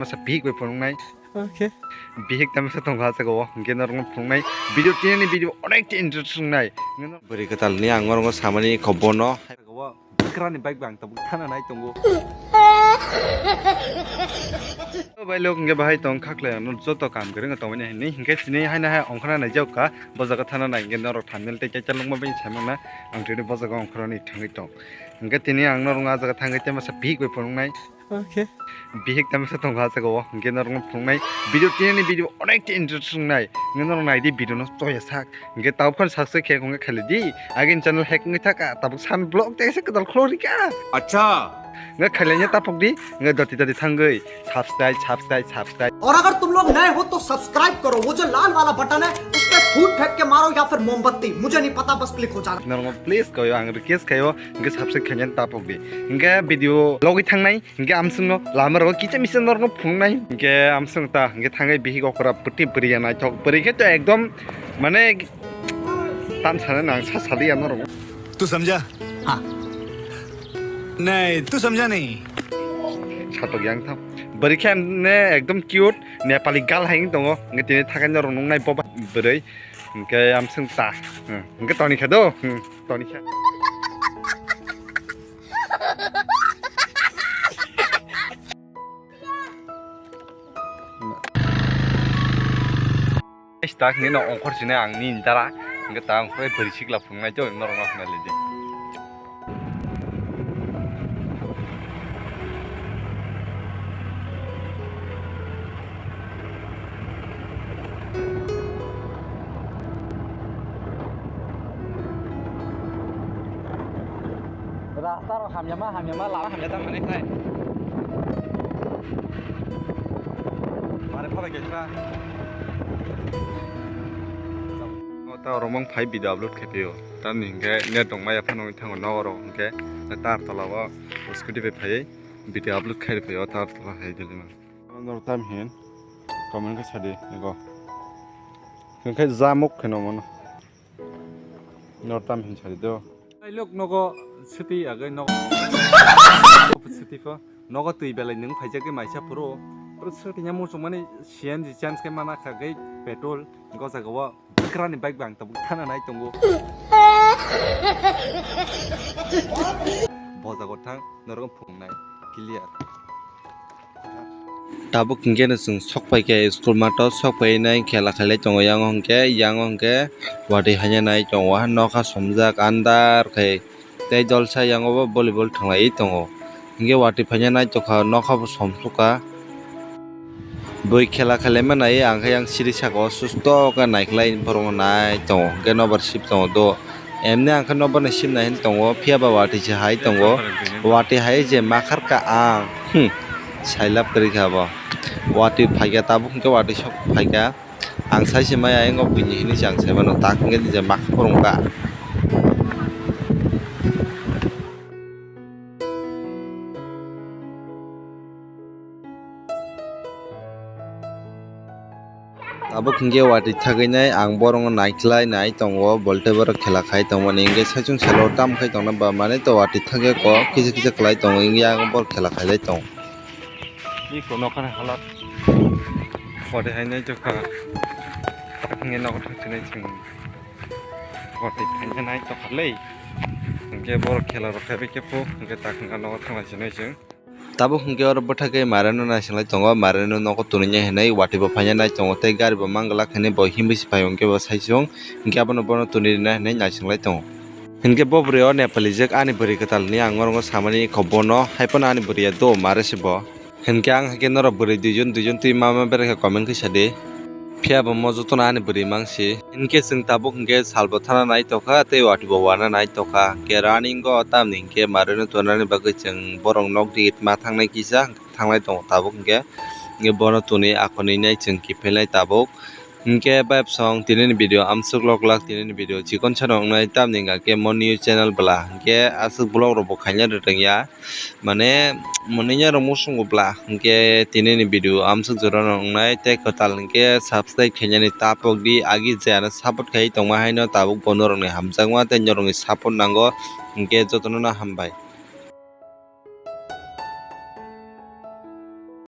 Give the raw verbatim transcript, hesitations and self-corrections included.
Masa bihik bai phunuknai. Okay. Bihik tamsa tongo ah jaga o, hwnkhe norokno phunuknai. Video tinini video onek ta interesting nai. Bwrwi kwtal ni ang norokno samani kho bono. Bwkrani bike bo ang tabuk thana nai tongo. O bai lok hwnkhe bahai tong khaklai ano joto kam kwrwngno tongmani hinwi hwnkhe tini haino hai ongkhorna naijak kha. Bo jaga thana nai hwnkhe norok thumbnail tei title nukma bai sai mano ang tini bo jaga ongkhorni thangwi tong. Hwnkhe tini ang norokno ah jaga thangwi tei masa bihik bai phunuknai. Okay. Bihik tamsa tongo ah jaga o, hwnkhe norokno phunuknai. Video tinini video onek ta interesting nai. Hwnkhe norok naidi video no choya sak. Hwnkhe tabuk phano subscribe khe hwnkhe khailai di. Agini channel hack wngwi thaka, tabuk san vlog tei se kwtal khulok rikha. Acha. Hwnkhe khailai nya tapok di. Hwnkhe doti doti thangwi subscribe, subscribe, subscribe. और अगर तुम लोग नए हो तो सब्सक्राइब करो, वो जो लाल वाला बटन है उस पे फूट फेंक के मारो या फिर मोमबत्ती, मुझे नहीं पता, बस क्लिक हो जाना। Norokno please koyo ang request khayo, hwnkhe subscribe khaina tapok di. Hwnkhe video logwi thangnai. Hwnkhe amswkno lama rogo kisa misa norokno phunuknai. Hwnkhe amswkno ta, hwnkhe thangwi bihik okra bwtwi bwrwi ya naithok. Bwrwi khe to ekdom mane tam sana nang sa saliya norokno. तू समझा? हाँ। नहीं, तू समझा नहीं। Satok yang tham. Bwrwi khe ne ekdom cute Nepali gal hai wng tongo. Hwnkhe tini thakai norok nuknai boba bwrwi. Hwnkhe amswkno ta. Hwnkhe toni khe do. Toni khe. Guys, tak nini ongkhor sini ang nini dara, hingke ta ongkhor bwrwi sikla phunuknai to norok no hwnna lidi. Rasta rok hamya ma, hamya ma, lama hamya tang mani khlai. Mare phara khe kha. O ta romong phai video upload khe pio. Tamni hingke net tong maya phano thango nogo rok hingke tar tola o scooty bai phai video upload khe pio tar tola hai dili ma. Norok tam hin comment khe sadi ego. Hingke jamuk kheno mono. Norok tam hin sadi do. Ai lok nogo siti agoi nogo. Siti pho nogo twi belai nung phaijak ke maisa phuru. Phuru siti nya muchung mani C N G chance ke mana kha gei petrol gosa go. Bwkrani bike bang tabuk thana nai tongo. Bojago thang norok phungnai clear. Tabuk hingke no chwng sok pai khe school math o sok pai nai khela khailai tongo yang o hingke yang o hingke watwi haina nai tongo nokha somjak andar khe tei jolsa yang o bo volleyball thanglai tongo hingke watwi phaina nai tongkha nokha bo somsukha. Bui khela khelaima nai ang khe yang siri saka o susto khe naikhwlai borok no nai tongo hwnkhe nobar sip tongo do emni ang khe nobar ni sip nai hinwi tongo phiya ba watwi se hai tongo watwi hai je makhar ka ang hmm sailap kwrwi kha bo watwi phaikha tabuk hwnkhe watwi sok phaikha ang sai se maya ayang o buini hinwi se ang sai mano tak hwnkhe je makhar phurung kha. Tabuk hingke watwi thagwi nai ang borokno naikhlai nai tongo, bolte borok khela khai tongmani hingke saichung salo tam khai tongna ba mane to watwi thagwi kok kisa kisa khlai tongo hingke ang borok khela khailai tongo. Iko nokha ni halat watwi hai nai jokha tak hingke nogo thangsinai chwng watwi phaina nai tokha lei hingke borok khela rok khaibai khe po hingke tak hingke nogo thanglai sinai chwng. Tabuk hwnkhe oro bwthakhe Mareno naisingwlai tongo, Mareno nogo twnwi hinwi watwi bo phaina nai tongo tei gari bo manglak hinwi bo himwi se phai hwnkhe bo saichung hwnkhe abono bono twnwi rwna hinwi naisingwlai tongo. Hinkhe bo bwrwi o Nepali jwk ani bwrwi kwtal hinwi ang norokno samani kho bono, haiphano ani bwrwi ya do mare se bo. Hinkhe ang haikhe norok bwrwi duijon duijon twi ma ma berai khe comment khe sadi. Phiya bo mo jotono ani bwrwi mang si. Hinkhe chwng tabuk hinkhe salbo thana nai tokha tei watwi bo wana nai tokha. Hinkhe running o tamni hinkhe Mareno tonani bagwi chwng borok nok digit ma thangnai kisa thanglai tongo tabuk hinkhe. Hinkhe bono tonwi akhornwi nai chwng kiphilnai tabuk. Hinkhe bayapsong tinini video amswk loklak tinini video chikon sano wngnai tamni hinkhe mo new channel bwla hinkhe aswk vlog rokbo khaina rwrwngya. Mane, mwnwi ya rwngmo swngo bwla, hinkhe tini ni video amswk jora no wngnai, tei kwtal hinkhe subscribe khainani tapok di, agi je ano support khai tongma haino tabuk bo norok ni hamjakma tei norok ni support nango, hinkhe jotono no hambai.